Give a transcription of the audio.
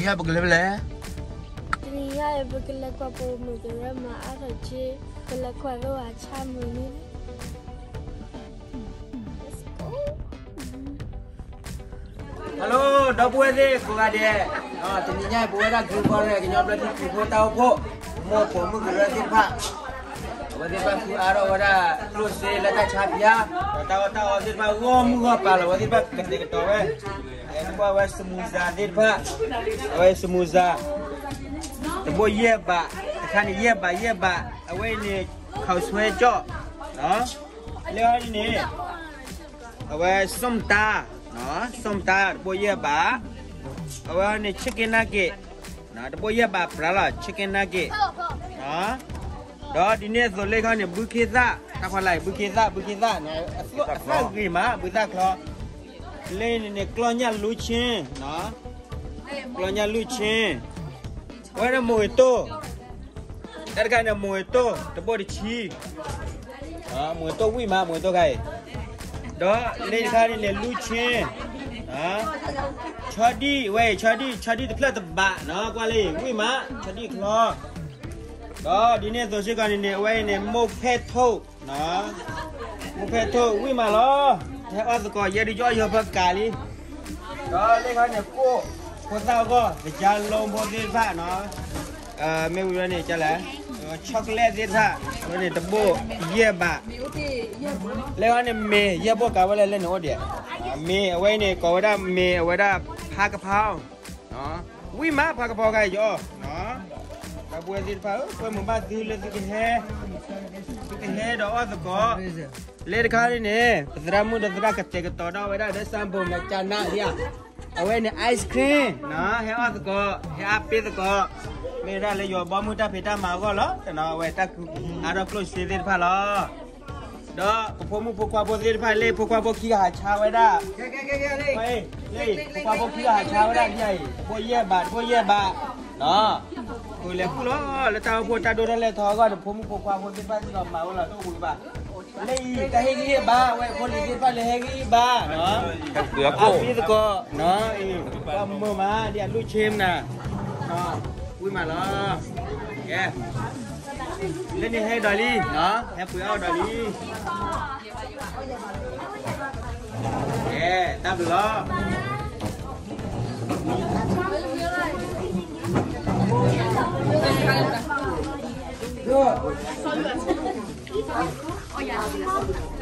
တနံၤညါပကလဲၤဖဲလဲၣ်. တနံၤညါအံၤ ပကလဲၤကွၢ်ပိာ်မုၣ်ကရၢမၤအါထီၣ်က့ၤ, ပလဲၤကွၢ်သိအဆါမုၢ်နံၤ. ဟဲလိ ဒီပုၢ်ဝဲၢ်သ့ၣ်ကိးဂၤဒဲး, တနံၤညါအံၤ ပဝဲဒၣ်ကလုာ်ကီၢ်ရ့ၣ် ကညီဘျၢထံခရံာ်ဖိတၢ်အိၣ်ဖှိၣ် မိၢ်ပိာ်မုၣ်ကရၢသ့ၣ်တဖၣ်, အဝဲသ့ၣ်တဖၣ်ဃုအါထီၣ်ဝဲဒၣ်ကျိၣ်စ့လၢတၢ်ဆါဖၠါ, ဒီးတၢ်အီၣ်တၢ်အီသ့ၣ်တဖၣ် ဂီၢ်မုၢ်ဂီၢ်ပၤလီၤ, အဝဲသ့ၣ်တဖၣ်ကတဲာ်ကတီၤဝဲ, အဲ ပကွၢ်ဝဲစမူၤစၤသ့ၣ်တဖၣ်, အဝဲစမူၤစၤ တဘိယဲၢ်ဘး, တခါန့ၣ် ယဲၢ်ဘး ယဲၢ်ဘး, အဝဲအံၤန့ၣ် ခီၣ်ဆွဲကၠီၣ်, လၢန့ၣ် အဝဲ ส้มตำ, ส้มตำ တဘိယဲၢ်ဘး, အဝဲန့ၣ် chicken nugget, တဘိယဲၢ်ဘးပြးလီၤ chicken nugget, ဒီးဒ်န့ၣ်အသိးလၢခီန့ၣ် ဘုခ့သၣ်, တၢ်ဖီလာ်အံၤ ဘုခ့သၣ်, ဘုခ့သၣ်, အသၣ်ဂ့ၤမး ဘုသၣ်ချီ, လၢန့ၣ်န့ၣ် ကၠီၣ်ညၣ်လူၢ်ဆ့, ကၠီၣ်ညၣ်လူၢ်ဆ့, အဝဲန့ၣ် မူၤဂ့ၤတိၢ်, တၢ်တခါန့ၣ် မူၤဂ့ၤတိၢ် တဘိတဆံ, မူၤဂ့ၤတိၢ်ဝံၣ်မး မူၤဂ့ၤတိၢ်ခါအံၤ, ဒီးလၢတခါန့ၣ်န့ၣ် လူၢ်ဆ့, ဆီဒံၣ် အဝဲအံၤ ဆီဒံၣ်, ဆီဒံၣ်တဖျၢၣ်တဘးနီၤ ကွၢ်လၢဝံၣ်မး ဆီဒံၣ်ချီ, ဒီးဒ်န့ၣ်အသိးစ့ၢ်ကီးန့ၣ်န့ၣ် အဝဲအံၤန့ၣ် မိၢ်ဖဲထိၣ်, မိၢ်ဖဲထိၣ်ဝံၣ်မးလီၤ, ဟဲအီၣ်သကိး ယဲဒုးယအီၣ်ယီၤဖၢကးလံ, ဒီးလၢခါန့ၣ် ကိၣ်, ဖိသၣ်အဂီၢ် ကစၢ်လိဖိသ့ၣ်တဖၣ်နီၤ, မ့ၢ်ဝံၤဝဲန့ၣ် ကလဲၣ်, chocolate သ့ၣ်တဖၣ်, အဝဲန့ၣ်တဘိယဲၢ်ဘး, လၢခါန့ၣ်မ့ၤ ယဲၢ်ဘိကးဝဲလဲၣ်လၢန့ၣ်အိၣ်ဒံး, မ့ၤအဝဲအံၤန့ၣ် ကိးဝဲဒၣ်မ့ၤ အဝဲဒၣ်ဖးကဖီ ဝံၣ်မး ဖးကဖီခါအံၤယီၤ, ဒီပုၢ်ဝဲၢ်သ့ၣ်တဖၣ်ဧၢ ကွဲမုာ်ဘၣ်သုလၢသုကဟဲ, သုကဟဲဒီးအီၣ်သကိး, လၢတခါန့ၣ်န့ၣ် ပသရၣ်မုၣ်ဒီးသရၣ်ကတဲာ်ကတီၤဒီးဝဲဒၣ်ဒီး စၢ်ဘိၣ် မၤကနၣ်လံဧါ, အဝဲန့ၣ် ice cream နီၤ ဟဲအီၣ်သကိး ဟဲအါပ့ၢ်သကိး, မ့ၢ်ဝဲဒၣ်လၢယွၤဘီမုၢ်တၢ်ဖံးတၢ်မၤအဂီၢ်လီၤ, တနီၤအဝဲတၢ်ကူအါထီၣ်ကျိၣ်စ့သ့ၣ်တဖၣ်လီၤ. ဒီးပဖိမုၣ်ဖိခွါဖိသ့ၣ်တဖၣ်လၢ ဖိခွါဖိခံဂၤဟးဆါဝဲဒၣ်, လၢဖိခွါဖိခံဂၤဟးဆါဝဲဒၣ်ဒ်အံၤ တဘိယဲၢ်ဘး တဘိယဲၢ်ဘး, ဒီး ပလဲၤဃုာ်လီၤ လၢတၢ်အိၣ်ဖှိၣ်တၢ်ဒိၣ်ထီၣ်လဲၤထီအဂီၢ်န့ၣ် ဖိမုၣ်ဖိခွါဖိသ့ၣ်တဖၣ်စ့ၢ်ကီးမၤဝဲလီၤ တအိၣ်ဘှံးဘၣ်, လၢအံၤ တၢ်ဟ့ၣ်ဂံၢ်ဟ့ၣ်ဘါ အဝဲဖိလံၤသ့ၣ်တဖၣ်လၢဟ့ၣ်ဂံၢ်ဟ့ၣ်ဘါ, အါပ့ၢ်သကိး, ပှၤမုာ်မးဒ်အလူၢ်ဆ့မနၤ, ဝံၣ်မးလီၤ, ကဲ လၢန့ၣ်ဟဲဒီးလံ, ဟဲပှ့ၤအီၣ်ဒီးလံ, ကဲ တၢ်ဘျုးလီၤ.